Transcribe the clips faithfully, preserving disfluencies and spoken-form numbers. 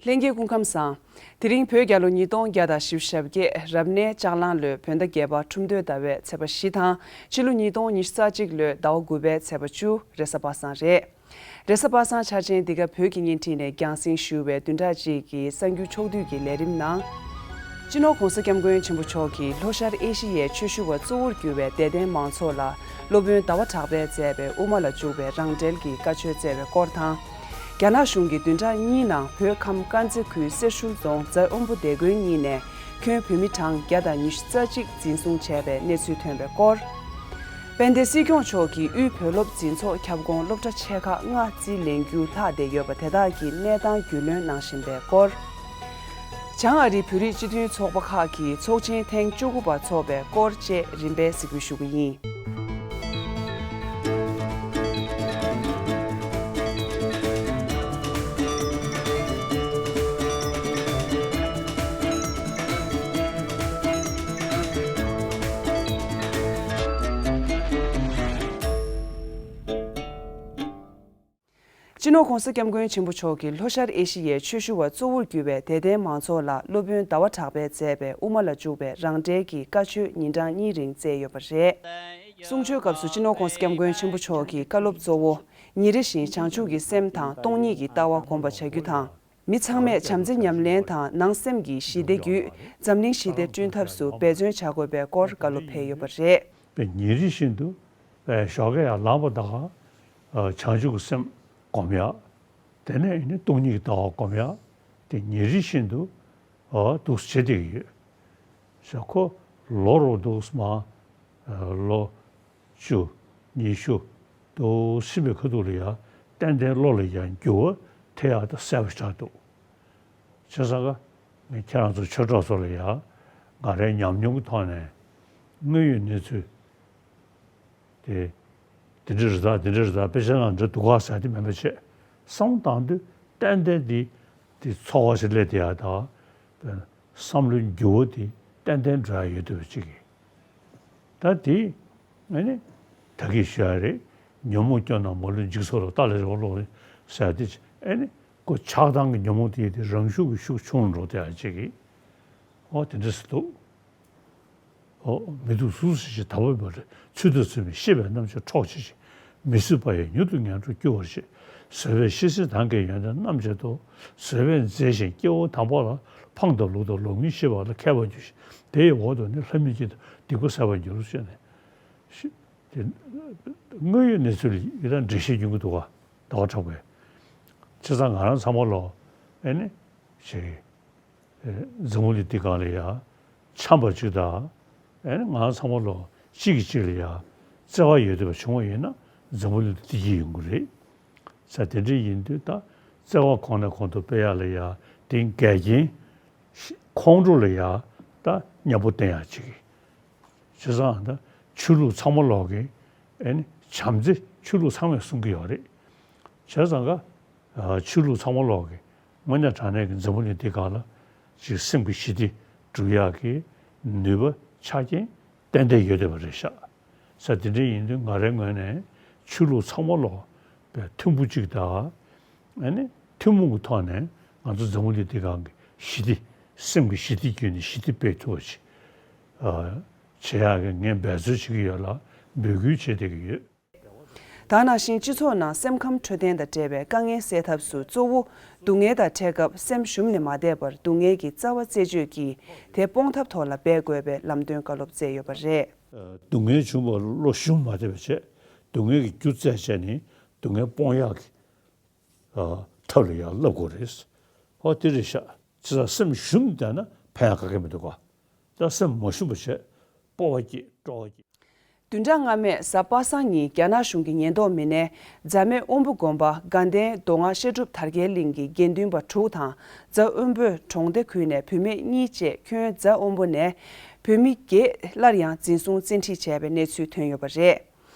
ལྷན་རྒྱས་སྐུ་ཁམས་བཟང་། དེ་རིང་བོད་རྒྱལ་ལོ་ཉིས་སྟོང་བརྒྱ་དང་བཞི་བཅུ་ཞེ་བརྒྱད། རབ་གནས་ལྕགས་གླང་ལོའི་བོད་ཟླ་བརྒྱད་པ་ཁྲུམས་སྟོད་ཟླ་བའི་ཚེས་པ་བཞི་དང་། ཕྱི་ལོ་ཉིས་སྟོང་ཉི་ཤུ་རྩ་གཅིག་ལོའི་ཟླ་བ་དགུ་པའི་ཚེས་པ་བཅུ། རེས་གཟའ་པ་སངས་རེད། རེས་གཟའ་པ་སངས་འཆར་ཅན་འདི་ག་བོད་ཀྱི་བརྙན་འཕྲིན་ནས་རྒྱང་སྲིང་ཞུ་བའི་བདུན་ཕྲག་གཅིག་གི་གསར་འགྱུར་ཕྱོགས་བསྡུས་ཀྱི་ལས་རིམ་ནང་། སྤྱི་ནོར་༸གོང་ས་༸སྐྱབས་མགོན་ཆེན་པོ་མཆོག་གིས་ལྷོ་ཤར་ཨེ་ཤི་ཡའི་ཆོས་ཞུ་བ་གཙོ་བོར་གྱུར་བའི་དད་ལྡན་མང་ཚོགས་ལ་སློབ་དཔོན་ཟླ་བ་གྲགས་པས་མཛད་པའི་དབུ་མ་ལ་འཇུག་པའི་རང་འགྲེལ་གྱི་བཀའ་ཆོས་སྩལ་བའི་སྐོར་དང་། རྒྱ་ནག་གཞུང་གིས་བདུན་ཕྲག་གཉིས་ནང་བོད་ཁམས་དཀར་མཛེས་ཁུལ་གསེར་ཤུལ་རྫོང་རྫ་དབོན་པོ་སྡེ་དགོན་གཉིས་ནས་ཁྱོན་བོད་མི་གྲངས་བརྒྱ་དང་ཉི་ཤུ་རྩ་གཅིག་འཛིན་བཟུང་བྱས་པའི་གནས་ཚུལ་ཐོན་པའི་སྐོར། དཔལ་ལྡན་སྲིད་སྐྱོང་མཆོག་གིས་དབུས་བོད་སློབ་འཛིན་ཚོགས་ཁྱབ་ཁོངས་སློབ་གྲྭ་ཆེ་ཁག་ལྔ་རྩིས་ལེན་རྒྱུ་ལྷག་བསྡད་ཡོད་པ་དེ་དག་གི་གནས་སྟངས་རྒྱུས་ལོན་གནང་བཞིན་པའི་སྐོར། བྱང་ཨ་རིའི་བོད་རིགས་སྤྱི་མཐུན་ཚོགས་པ་ཁག་གི་ཚོགས་ཆེན་ཐེངས་བཅུ་དགུ་པ་འཚོགས་པའི་སྐོར་བཅས་རིམ་པས་གཟིགས་འབུལ་ཞུ་གི་ཡིན། སྤྱི་ནོར་༸གོང་ས་༸སྐྱབས་མགོན་ཆེན་པོ་མཆོག་གིས་ལྷོ་ཤར་ཨེ་ཤི་ཡའི་ཆོས་ཞུ་བ་གཙོ་བོར་གྱུར་བའི་དད་ལྡན་མང་ཚོགས་ལ་སློབ་དཔོན་ཟླ་བ་གྲགས་པས་མཛད་པའི་དབུ་མ་ལ་འཇུག་པའི་རང་འགྲེལ་གྱི་བཀའ་ཆོས་ཉིན་གྲངས་གཉིས་རིང་སྩལ་ཡོད་པ་རེད། གསུང་ཆོས་སྐབས་སུ་སྤྱི་ནོར་༸གོང་ས་༸སྐྱབས་མགོན་ཆེན་པོ་མཆོག་གིས་བཀའ་སློབ་གཙོ་བོ། ཉིན་རེ་བཞིན་བྱང་ཆུབ་ཀྱི་སེམས་དང་སྟོང་ཉིད་ཀྱི་ལྟ་བ་སྒོམ་པར་བྱ་རྒྱུ་དང་། མི་ཚང་མས་བྱམས་བརྩེ་ཉམས་ལེན་དང་ནང་སེམས་ཀྱི་ཞི་བདེ་བརྒྱུད་འཛམ་གླིང་ཞི་བདེ་བསྐྲུན་ཐབས་སུ་འབད་བརྩོན་བྱ་དགོས་པའི་སྐོར་བཀའ་སློབ་ཕེབས་ཡོད་པ་རེད། པའི་ཉིན་རེ་བཞིན་དུ་པའི་ཞོགས་ཀས་ཡར་ལངས་པ་དང་བྱང་ཆུབ་ཀྱི་སེམས་སྒོམ་ཡག་དེ་ནས་ནི་སྟོང་ཉིད་ཀྱི་ལྟ་བ་སྒོམ་ཡག་དེ་ཉིན་རེ་བཞིན་དུ་འདུག་སེ་བྱེད་བསྡད་ཀྱི་ཡོད། ཞོགས་ཁོ་ལོ་རུ་འདུག་སེ་མ་ལོ་བཅུ་ཉི་ཤུ་འདུག་སེ་ཕྱིན་པའི་ཁ་ཐུག་ལ་ཡ་ཏན་ཏན་བློ་ལ་ཡ་འགྱུར་བ་ཐེབས་ཡག་དང་གསལ་པོ་ཆགས་འདུག་བྱས་ཙང་ཀ་ངས་ཁྱེད་རང་ཚོ་ཆོས་གྲོགས་ཚོ་ལ་ཡ་ང་རའི་ཉམས་མྱོང་གི་ཐོག་ནས་དངོས་ཡོད་གནས་ཚུལ་དེ་དེ་འདྲ་རེད་ད་དེ་འདྲ་རེད་ད་དཔེ་ཆ་ནང་འདྲ་འདུག་ག་ཟེར་དེ་མིན་པ་བྱས་བསམ་བློ་བཏང་དུས་ཏན་ཏན་དེ་དེ་ཚོར་བ་ཞིག་སླེབས་བསྡད་ཡ་ད་བསམ་བློའི་འགྱུར་བ་དེ་ཏན་ཏན་འགྲོ་ཡ་ཡོད་འདུག་པ་གཅིག་གིས། ད་དེ་ཨ་ནི་ད་གིན་ཞུ་ཡ་རེད། ཉོན་མོངས་སྐྱོ་ན་མ་ལུས་འཇིག་ཚོགས་ལ་ལྟ་ལས་རོགས་ལོག་ཟེར་ཡ་དེ་ཨ་ནི་ཁོ་ཆགས་སྡང་གི་ཉོན་མོངས་དེ་དེ་རང་ཤུགས་ཀྱིས་ཤུགས་ཆུང་འགྲོ་བསྡད་ཡ་གཅིག་གིས། ཨོ་དེ་འདྲ་ཟེར་འདུག་ཨོ་མི་སྡུག་སུ་སུ་ཞིག་དག་པ་མེད་པར་ཚུལ་དང་མཐུན་པའི་ཤེས་པའི་རྣམ་དཔྱོད་འཕྲོག་བྱེད་ཅིང་། མི་སྲིད་པ་ཡི་མྱུར་དུ་ངན་འགྲོར་སྐྱུར་བར་བྱེད། བཟོད་པས་ཤེས་བྱའི་དང་གི་ཡོན་ཏན་རྣམས་བྱེད་དོ། བཟོད་པས་མཛེས་ཤིང་སྐྱེ་བོ་དམ་པ་ལ། ཕངས་དང་ལུགས་དང་ལོག་གཉིས་ཤེས་པ་ལ་མཁས་པར་འགྱུར་ཞིང་། དེ་ཡི་འོག་ཏུ་ནི་ལྷ་མིའི་སྐྱིད་དང་སྡིག་པ་བསལ་བར་འགྱུར་ཞེས་ནས། ཤི་དེ་དངོས་ཡོད་གནས་ཚུལ་ལ་ཡི་དྭགས་འགྲེལ་བཤད་རྒྱུན་གྱི་འདུག་ག་ཟླ་བ་གྲགས་པས། བྱས་ཙང་ང་རང་ཚང་མ་ལོ་ཨེ་ནི་ཞེས། འཛམ་བུ་གླིང་འདི་སྒང་ལ་ཡ་འཆམ་པ་ཅིག་དང་། ཨེ་ནི་ང་ཚང་མ་ལོ་གཅིག་གིས་གཅིག་ལ་ཡ་བརྩེ་བ་ཡོད་བསྡད་པ་བྱུང་བ་ཡིན་ན་འཛམ་བུ་གླིང་འདི་བདེ་སྐྱིད་ཡོང་གི་རེད། ས་དེ་འདྲ་ཡིན་དུས་ད་བརྩེ་བ་གོང་ནས་གོང་དུ་སྤེལ་ཡག་ལ་ཡ་དེ་འགལ་རྐྱེན་ཁོང་ཁྲོ་ལ་ཡ་ད་མཉམ་པོ་བསྟེན་ཡག་ཅིག་བྱས་ཙང་ད་ཆོས་ལུགས་ཚང་མ་ལོག་གི་ཨེ་ནི་བྱམས་བརྩེ་ཆོས་ལུགས་ཚང་མས་གསུང་གི་ཡོད་རེད། བྱས་ཙང་ཀ་ཆོས་ལུགས་ཚང་མ་ལོག་གི་དངོས་གནས་དྲང་གནས་ཀྱི་འཛམ་བུ་གླིང་འདི་སྒང་ལ་ཅིག་སེམས་ཀྱི་ཞི་བདེ་སྒྲུབ་ཡག་གི་ནུས་པ་ཆ་རྐྱེན་ཏན་ཏན་ཡོད་བསྡད་པ་རེད་ཤག་ས་དེ་འདྲ་ཡིན་དུས་ང་རའི་ངོས་ནས་ཆོས་ལུགས་ཚང་མ་ལོག་པའི་མཐུན་པོ་གཅིག་དང་། ཨ་ནི་ཐུན་མོང་གི་ཐོག་ནས་ང་ཚོ་འཛམ་བུ་གླིང་འདི་སྒང་གི་ཞི་བདེ་སེམས་ཀྱི་ཞི་བདེ་བརྒྱུད་ནས་ཞི་བདེ་སྤེལ་ཐུབ་པ་ཞིག་བྱེད་ཡག་གི་ངས་འབད་རྩོལ་བྱེད་ཀྱི་ཡོད་ལ་འབོད་སྐུལ་བྱེད་བསྡད་ཀྱི་ཡོད། ད་ནང་བཞིན་སྤྱི་ཚོགས་ནང་སེམས་ཁམས་འཕྲོད་བསྟེན་དང་འབྲེལ་བའི་དཀའ་ངལ་སེལ་ཐབས་སུ་གཙོ་བོ་སྡུག་བསྔལ་དང་འཕྲད་སྐབས་སེམས་ཞུམ་ནས་མ་བསྡད་པར་སྡུག་བསྔལ་གྱི་རྩ་བ་རྩད་གཅོད་ཀྱིས་དེ་སྤོང་ཐབས་ཐོག་ལ་འབད་དགོས་པའི་ལམ་སྟོན་བཀའ་སློབ་སྩལ་ཡོད་པ་རེད། སྡུག་བསྔལ་བྱུང་བར་བློ་ཞུམ་མ་བསྡད་པ་བྱས། སྡུག་བསྔལ་གྱི་རྒྱུ་རྩད་བྱས་ནས་སྡུག་བསྔལ་སྤོང་ཡག་གི་ཐབས་ལ་ཡང་བསླབ་དགོས་རེད། ཧོ་དེ་རེད་ཤག་བྱས་ཙང་སེམས་ཞུམ་བསྡད་ན་ཕན་ཡག་ག་གེ་མི་འདུག་ག་ད་སེམས་མ་ཞུམ་པ་བྱས་སྤོབས་པ་སྐྱེད་སྤྲོ་བ་སྐྱེད། བདུན་ཕྲག་སྔ་མའི་གཟའ་པ་སངས་ཉིན་རྒྱ་ནག་གཞུང་གི་ཉེན་རྟོག་མི་སྣས་རྫ་སྨད་དབོན་པོ་དགོན་པ་དགའ་ལྡན་མདོ་སྔགས་བཤད་སྒྲུབ་དར་རྒྱས་གླིང་གི་དགེ་འདུན་པ་དྲུག་དང་རྫ་དབོན་པོའི་གྲོང་སྡེ་ཁུལ་ནས་བུད་མེད་གཉིས་བཅས་ཁྱོན་རྫ་དབོན་པོ་ནས་བུད་མེད་བརྒྱད་སླར་ཡང་འཛིན་བཟུང་བཙན་ཁྲིད་བྱས་པའི་གནས་ཚུལ་ཐོན་ཡོད་པ་རེད།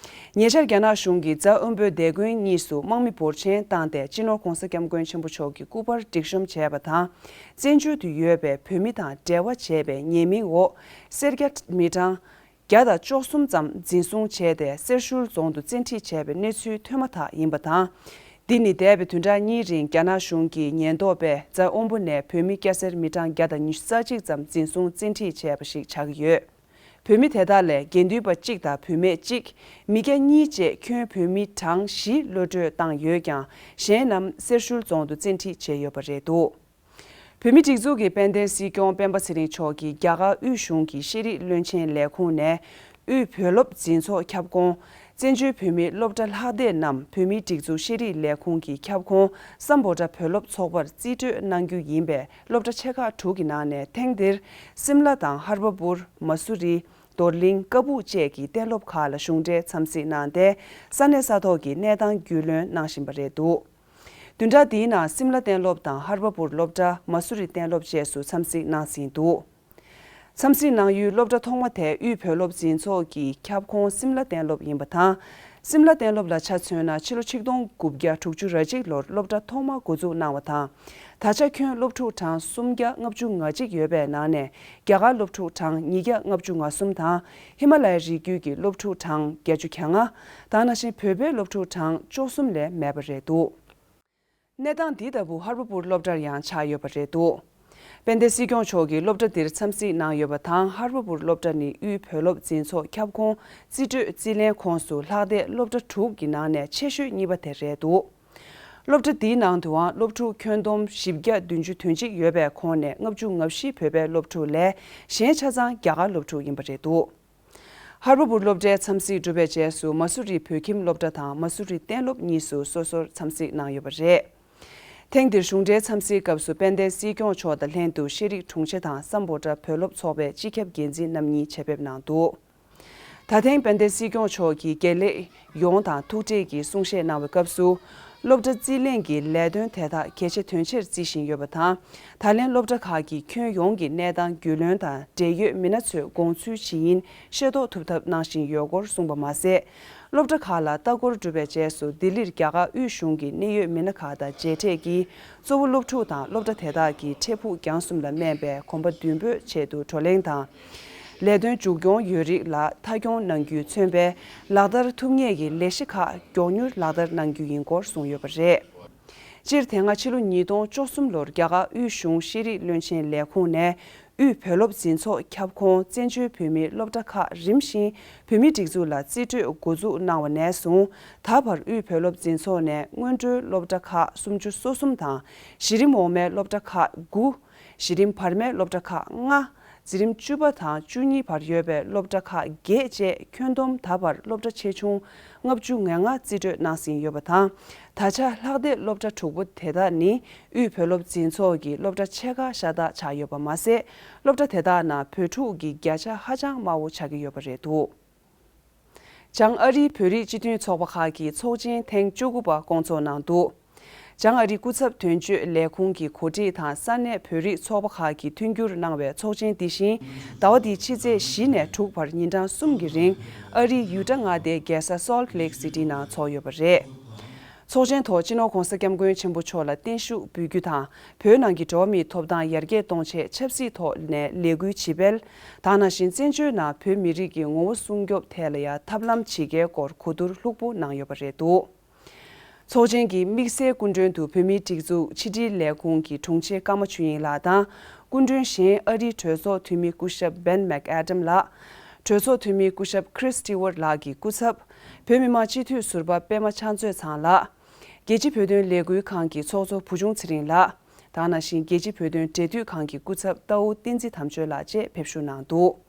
ཉེ་ཆར་རྒྱ་ནག་གཞུང་གིས་རྫ་དབོན་པོའི་སྡེ་དགོན་གཉིས་སུ་དམག་མི་འབོར་ཆེན་བཏང་སྟེ་སྤྱི་ནོར་༸གོང་ས་༸སྐྱབས་མགོན་ཆེན་པོ་མཆོག་གི་སྐུ་པར་སྒྲིག་གཤོམ་བྱས་པ་དང་། བཙན་བྱོལ་དུ་ཡོད་པའི་བོད་མི་དང་འབྲེལ་བ་བྱས་པའི་ཉེས་མིང་འོག་སེར་སྐྱ་མི་གྲངས་བརྒྱ་དང་བཅུ་གསུམ་ཙམ་འཛིན་བཟུང་བྱས་ཏེ་སེར་ཤུལ་རྫོང་དུ་བཙན་ཁྲིད་བྱས་པའི་གནས་ཚུལ་ཐོན་མ་ཐག་ཡིན་པ་དང་། འདི་ནི་འདས་པའི་བདུན་ཕྲག་གཉིས་རིང་རྒྱ་ནག་གཞུང་གི་ཉེན་རྟོག་པས་རྫ་དབོན་པོ་ནས་བོད་མི་སྐྱ་སེར་མི་གྲངས་བརྒྱ་དང་ཉི་ཤུ་རྩ་གཅིག་ཙམ་འཛིན་བཟུང་བཙན་ཁྲིད་བྱས་པ་ཞིག་ཆགས་ཀྱི་ཡོད། བོད་མི་དེ་དག་ལས་དགེ་འདུན་པ་གཅིག་དང་བུད་མེད་གཅིག་མི་སྐྱ་གཉིས་བཅས་ཁྱོན་བོད་མི་གྲངས་བཞི་གློད་གྲོལ་བཏང་ཡོད་ཀྱང་གཞན་རྣམས་སེར་ཤུལ་རྫོང་དུ་བཙན་ཁྲིད་བྱས་ཡོད་པ་རེད་འདུག་བོད་མིའི་སྒྲིག་འཛུགས་ཀྱི་དཔལ་ལྡན་སྲིད་སྐྱོང་སྤེན་པ་ཚེ་རིང་མཆོག་གིས་རྒྱ་གར་དབུས་གཞུང་གི་ཤེས་རིག་བློན་ཆེན་ལས་ཁུངས་ནས་དབུས་བོད་སློབ་འཛིན་ཚོགས་ཁྱབ་ཁོངས་བཙན་བྱོལ་བོད་མིའི་སློབ་གྲྭ་ལྷག་སྡེ་རྣམས་བོད་མིའི་སྒྲིག་འཛུགས་ཤེས་རིག་ལས་ཁུངས་ཀྱི་ཁྱབ་ཁོངས་སམ་བྷོ་ཊ་བོད་སློབ་ཚོགས་པར་རྩིས་སྤྲོད་གནང་རྒྱུ་ཡིན་པས་སློབ་གྲྭ་ཆེ་ཁག་དྲུག་གི་ནང་ནས་ཐེངས་འདིར་སིམ་ལ་དང་ཧར་བ་པུར། མ་སུ་རི། རྡོར་གླིང་། ཀ་སྦུག་བཅས་ཀྱི་གཏན་སློབ་ཁག་ལ་གཞུང་འབྲེལ་འཚམས་གཟིགས་གནང་སྟེ་ས་གནས་ས་ཐོག་གི་གནས་སྟངས་རྒྱུས་ལོན་གནང་བཞིན་པ་རེད་འདུག་བདུན་ཕྲག་འདིའི་ནང་སིམ་ལ་གཏན་སློབ་དང་ཧར་བ་པུར་སློབ་གྲྭ། མ་སུ་རི་གཏན་སློབ་བཅས་སུ་འཚམས་གཟིགས་གནང་ཟིན་འདུག་འཚམས་གཟིགས་གནང་ཡུལ་སློབ་གྲྭ་ཐོག་མ་དེ་དབུས་བོད་སློབ་འཛིན་ཚོགས་ཀྱི་ཁྱབ་ཁོངས་སིམ་ལ་གཏན་སློབ་ཡིན་པ་དང་། སིམ་ལ་གཏན་སློབ་ལ་ཆ་མཚོན་ན་ཕྱི་ལོ་ཆིག་སྟོང་དགུ་བརྒྱ་དྲུག་ཅུ་རེ་གཅིག་ལོར་སློབ་གྲྭ་ཐོག་མ་འགོ་འཛུགས་གནང་བ་དང་། ད་ཆ་ཁྱོན་སློབ་ཕྲུག་གྲངས་སུམ་བརྒྱ་ལྔ་བཅུ་ང་གཅིག་ཡོད་པའི་ནང་ནས་རྒྱ་གར་སློབ་ཕྲུག་གྲངས་ཉིས་བརྒྱ་ལྔ་བཅུ་ང་གསུམ་དང་ཧི་མ་ལ་ཡའི་རི་རྒྱུད་ཀྱི་སློབ་ཕྲུག་གྲངས་བརྒྱད་ཅུ་གྱ་ལྔ། ད་ནང་བཞིན་བོད་པའི་སློབ་ཕྲུག་གྲངས་བཅུ་གསུམ་ལས་མེད་པ་རེད་འདུག་གནས་སྟངས་འདི་ལྟ་བུ་ཧར་བ་པུར་སློབ་གྲྭར་ཡང་ཆགས་ཡོད་པ་རེད་འདུག་དཔལ་ལྡན་སྲིད་སྐྱོང་མཆོག་གིས་སློབ་གྲྭ་འདིར་འཚམས་གཟིགས་གནང་ཡོད་པ་དང་ཧར་བ་པུར་སློབ་གྲྭ་ནི་དབུས་བོད་སློབ་འཛིན་ཚོགས་ཁྱབ་ཁོངས་རྩིས་སྤྲོད་རྩིས་ལེན་ཁོངས་སུ་ལྷག་སྡེ་སློབ་གྲྭ་དྲུག་གི་ནང་ནས་ཆེ་ཤོས་གཉིས་པ་དེ་རེད་འདུག་སློབ་གྲྭ་འདིའི་ནང་དུའང་སློབ་ཕྲུག་ཁྱོན་བསྡོམས་བཞི་བརྒྱ་བདུན་ཅུ་དོན་གཅིག་ཡོད་པའི་ཁོངས་ནས་ལྔ་བཅུ་ང་བཞི་བོད་པའི་སློབ་ཕྲུག་ལས་གཞན་ཆ་ཚང་རྒྱ་གར་སློབ་ཕྲུག་ཡིན་པ་རེད་འདུག་ཧར་བ་པུར་སློབ་གྲྭའི་འཚམས་གཟིགས་གྲུབ་པའི་རྗེས་སུ་མ་སུ་རི་བོད་ཁྱིམ་སློབ་གྲྭ་དང་མ་སུ་རི་གཏན་སློབ་གཉིས་སུ་སོ་སོར་འཚམས་གཟིགས་གནང་ཡོད་པ་རེད། ཐེངས་འདིར་གཞུང་འབྲེལ་འཚམས་གཟིགས་སྐབས་སུ་དཔལ་ལྡན་སྲིད་སྐྱོང་མཆོག་དང་ལྷན་དུ་ཤེས་རིག་དྲུང་ཆེ་དང་སམ་བྷོ་ཊ་བོད་སློབ་ཚོགས་པའི་སྤྱི་ཁྱབ་འགན་འཛིན་རྣམ་གཉིས་ཆེད་ཕེབས་གནང་འདུག་ད་ཐེངས་དཔལ་ལྡན་སྲིད་སྐྱོང་མཆོག་གིས་དགེ་ལེགས་ཡོངས་དང་ཐུག་འཕྲད་ཀྱིས་གསུང་བཤད་གནང་བའི་སྐབས་སུ། སློབ་གྲྭ་རྩིས་ལེན་གྱི་ལས་དོན་དེ་དག་གལ་ཆེ་དོན་ཆེར་བརྩི་བཞིན་ཡོད་པ་དང་། ད་ལན་སློབ་གྲྭ་ཁག་གིས་ཁྱོན་ཡོངས་ཀྱི་གནས་སྟངས་རྒྱུས་ལོན་དང་འབྲེལ་ཡོད་མི་སྣ་ཚོས་དགོངས་ཚུལ་ཇི་ཡིན་ཤེས་རྟོགས་ཐུབ་ཐབས་གནང་བཞིན་ཡོད་སྐོར་གསུངས་པ་མ་ཟད། སློབ་གྲྭ་ཁག་ལ་ལྟ་སྐོར་གྲུབ་པའི་རྗེས་སུ་ལྡི་ལིར་རྒྱ་གར་དབུས་གཞུང་གི་གནད་ཡོད་མི་སྣ་ཁག་དང་མཇལ་འཕྲད་ཀྱིས་གཙོ་བོ་སློབ་ཕྲུག་དང་སློབ་གྲྭ་དེ་དག་གི་འཕྲལ་ཕུགས་རྒྱང་གསུམ་ལ་སྨན་པའི་གོམ་པ་མདུན་སྤོས་ཆེད་དུ་བགྲོ་གླེང་དང་། ལས་དོན་མཇུག་སྐྱོང་ཡོད་རིགས་ལ་མཐའ་འཁྱོངས་གནང་རྒྱུས་མཚོན་པའི་ལག་བསྟར་ཐུབ་ངེས་ཀྱི་ལས་གཞི་ཁག་མགྱོགས་མྱུར་ལག་བསྟར་གནང་རྒྱུ་ཡིན་སྐོར་གསུངས་ཡོད་པ་རེད། སྤྱིར་དེ་སྔ་ཕྱི་ལོ་ཉིས་སྟོང་བཅུ་གསུམ་ལོར་རྒྱ་གར་དབུས་གཞུང་ཤེས་རིག་བློན་ཆེན་ལས་ཁུངས་ནས་དབུས་བོད་སློབ་འཛིན་ཚོགས་ཁྱབ་ཁོངས་བཙན་བྱོལ་བོད་མིའི་སློབ་གྲྭ་ཁག་རིམ་བཞིན་བོད་མིའི་སྒྲིག་འཛུགས་ལ་རྩིས་སྤྲོད་འགོ་འཛུགས་གནང་བ་ནས་བཟུང་ད་བར་དབུས་བོད་སློབ་འཛིན་ཚོགས་ནས་སྔོན་འགྲོའི་སློབ་གྲྭ་ཁག་སུམ་ཅུ་སོ་གསུམ་དང་གཞི་རིམ་འོག་མའི་སློབ་གྲྭ་ཁག་དགུ། གཞི་རིམ་བར་མའི་སློབ་གྲྭ་ཁག་ལྔ། འཛིན་རིམ་བཅུ་པ་དང་བཅུ་གཉིས་བར་ཡོད་པའི་སློབ་གྲྭ་ཁག་བརྒྱད་བཅས་ཁྱོན་བསྡོམས་ད་བར་སློབ་གྲྭ་ཆེ་ཆུང་ལྔ་བཅུ་ང་ལྔ་རྩིས་སྤྲོད་གནང་ཟིན་ཡོད་པ་དང་། ད་ཆ་ལྷག་སྡེ་སློབ་གྲྭ་དྲུག་པོ་དེ་དག་ནི་དབུས་བོད་སློབ་འཛིན་ཚོགས་ཀྱི་སློབ་གྲྭ་ཆེ་ཁག་ཤ་སྟག་ཆགས་ཡོད་པ་མ་ཟད། སློབ་གྲྭ་དེ་དག་ནང་བོད་ཕྲུག་གི་བརྒྱ་ཆ་ཧ་ཅང་དམའ་བོ་ཆགས་ཀྱི་ཡོད་པ་རེད་འདུག་བྱང་ཨ་རིའི་བོད་རིགས་སྤྱི་མཐུན་ཚོགས་པ་ཁག་གི་ཚོགས་ཆེན་ཐེངས་བཅུ་དགུ་པ་བསྐོང་ཚོགས་གནང་འདུག་བྱང་ཨ་རིའི་སྐུ་ཚབ་དོན་གཅོད་ལས་ཁུངས་ཀྱི་གོ་སྒྲིག་དང་ས་གནས་བོད་རིགས་ཚོགས་པ་ཁག་གིས་མཐུན་འགྱུར་གནང་བའི་ཚོགས་ཆེན་འདི་བཞིན་ཟླ་བ་འདིའི་ཕྱི་ཚེས་བཞི་ནས་དྲུག་བར་ཉིན་གྲངས་གསུམ་གྱི་རིང་ཨ་རིའི་ཡུ་ཊ་མངའ་སྡེའི་རྒྱལ་ས་Salt Lake City ནང་འཚོགས་ཡོད་པ་རེད། ཚོགས་ཆེན་ཐོག་སྤྱི་ནོར་༧གོང་ས་༧སྐྱབས་མགོན་ཆེན་པོ་མཆོག་ལ་བརྟན་བཞུགས་འབུལ་རྒྱུ་དང་། བོད་ནང་གི་འགྲོ་བ་མིའི་ཐོབ་ཐང་ཡར་རྒྱས་གཏོང་ཆེད་ཆབ་སྲིད་ཐོག་ནས་ལས་འགུལ་ཇི་སྤེལ། ད་ནང་བཞིན་བཙན་བྱོལ་ནང་བོད་མི་རིགས་ཀྱི་ངོ་བོ་སྲུང་སྐྱོབ་ཐད་ལ་ཡང་ཐབས་ལམ་ཇི་དགེའི་སྐོར་གོ་བསྡུར་ལྷུག་པོ་གནང་ཡོད་པ་རེད་འདུག་ཚོགས་ཆེན་གྱི་དམིགས་བསལ་སྐུ་མགྲོན་དུ་བོད་མིའི་སྒྲིག་འཛུགས་ཕྱི་དྲིལ་ལས་ཁུངས་ཀྱི་དྲུང་ཆེ་ཀརྨ་ཆོས་དབྱིངས་ལགས་དང་། སྐུ་མགྲོན་གཞན་ཨ་རིའི་གྲོས་ཚོགས་འཐུས་མི་སྐུ་ཞབས་Ben McAdam་ལགས། གྲོས་ཚོགས་འཐུས་མི་སྐུ་ཞབས་Chris Stewart་ལགས་ཀྱི་སྐུ་ཚབ། བོད་མི་མང་སྤྱི་འཐུས་ཟུར་པ་པད་མ་ཕྱག་མཛོད་ཚང་ལགས། རྒྱལ་སྤྱིའི་བོད་དོན་ལས་འགུལ་ཁང་གི་ཚོགས་གཙོ་བུ་ཆུང་ཚེ་རིང་ལགས། ད་ནང་བཞིན་རྒྱལ་སྤྱིའི་བོད་དོན་འབྲེལ་མཐུད་ཁང་གི་སྐུ་ཚབ་རྟའུ་བསྟན་འཛིན་དམ་ཆོས་ལགས་བཅས་ཕེབས་ཞུགས་གནང་འདུག་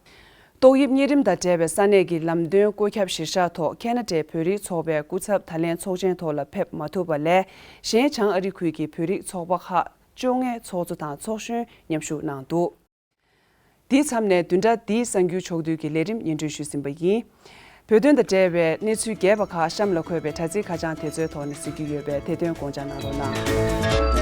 ཏོག་དབྱིབས་གཉན་རིམས་དང་འབྲེལ་བའི་ས་གནས་ཀྱི་ལམ་སྟོན་བཀོད་ཁྱབ་གཞིར་བཞག་ཐོག་ཁེ་ན་ཌའི་བོད་རིགས་ཚོགས་པའི་སྐུ་ཚབ་ད་ལན་ཚོགས་ཆེན་ཐོག་ལ་ཕེབས་མ་ཐུབ་པ་ལས་གཞན་བྱང་ཨ་རི་ཁུལ་གྱི་བོད་རིགས་ཚོགས་པ་ཁག་བཅོ་ལྔའི་ཚོགས་གཙོ་དང་ཚོགས་གཞོན་མཉམ་ཞུགས་གནང་འདུག་འདིའི་མཚམས་ནས་བདུན་ཕྲག་འདིའི་གསར་འགྱུར་ཕྱོགས་བསྡུས་ཀྱི་ལས་རིམ་སྙན་སྒྲོན་ཞུས་ཟིན་པ་ཡིན། བོད་དོན་དང་འབྲེལ་བའི་གནས་ཚུལ་རྒྱས་པ་ཁག་གཤམ་ལ་འཁོད་པའི་དྲ་ཚིགས་ཁ་བྱང་དེ་ཚོའི་ཐོག་ནས་གཟིགས་རྒྱུ་ཡོད་པས་དེ་དོན་དགོངས་འཇགས་གནང་རོགས་གནང་།